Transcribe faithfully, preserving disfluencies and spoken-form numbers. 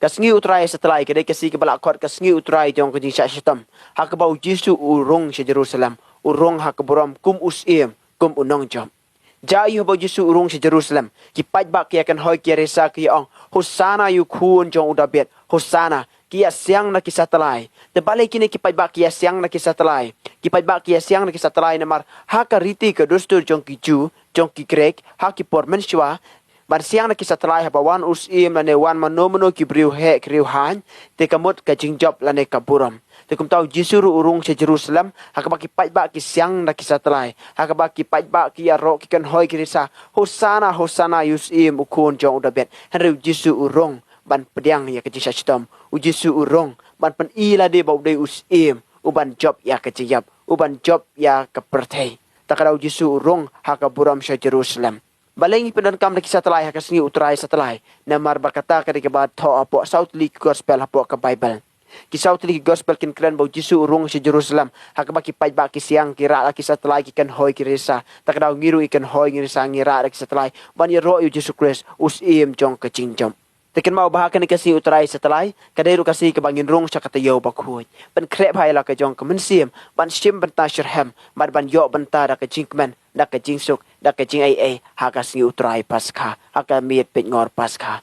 Ka sngi U Trai Sathlai ka dei ka sngi kaba la khot ka sngi U Trai jong ka jingshah shitom, ha kaba U Jisu u rung sha Jerusalem, u rung ha ka burom kum u syiem, kum u nongjop. Ïa ïoh ba U Jisu u rung sha Jerusalem, ki paidbah ki ïa kynhoi ki ïa risa ki ïa ong, Hosana ïa u khun jong u Dabid, Hosana, ki ïa siang na ki sathlai. Te balei kine ki paidbah ki ïa siang na ki sathlai? Ki paidbah ki ïa siang na ki sathlai namar ha ka riti ka dustur jong ki Jiw, jong ki Grik, ha ki por mynshuwa, ban siang na ki sathlai haba wan u syiem lane wan mano mano ki briew heh ki briew haiñ, te ka mut ka jingjop lane ka burom. Te kumta U Jisu ruh u rung sha Jerusalem, ha kaba ki paidbah ki siang na ki sathlai, ha kaba ki paidbah ki ïaroh ki kynhoi ki risa, Hosana, Hosana ïa u syiem u khun jong u Dabid. Hynrei U Jisu u rung ban pdiang ïa ka jingshah shitom. U Jisu u rung ban pyni lade ba u dei u syiem, u ban jop ïa ka jingïap, u ban jop ïa ka pyrthei. Ta ka daw U Jisu u rung ha ka burom sha Jerusalem. Balei ngi pyndonkam da ki sathlai ha ka sngi U Trai Sathlai? Namar ba kata ka dei kaba thoh hapoh saw tylli ki gospel hapoh ka Baibl. Ki saw tylli ki gospel kin kren ba U Jisu u rung sha Jerusalem, ha kaba ki paidbah ki siang, ki rah la ki sathlai, ki kynhoi ki risa. Ta ka daw ngi ruh ngi kynhoi ngi risa, ngi rah la ki sathlai ban ïaroh ïa U Jisu Khrist, u syiem jong ka jingjop. Te kynmaw ba ha kane ka sngi U Trai Sathlai ka dei ruh ka sngi kaba ngin rung sha ka taïew bakhuid, pynkhreh bha ïa la ka jong ka mynsiem, ban shim bynta shitrhem, bad ban ïoh bynta da ka jingkmen, da ka jingsuk, da ka jingaiei ha ka sngi U Trai Paskha, ha ka miet peitngor Paskha.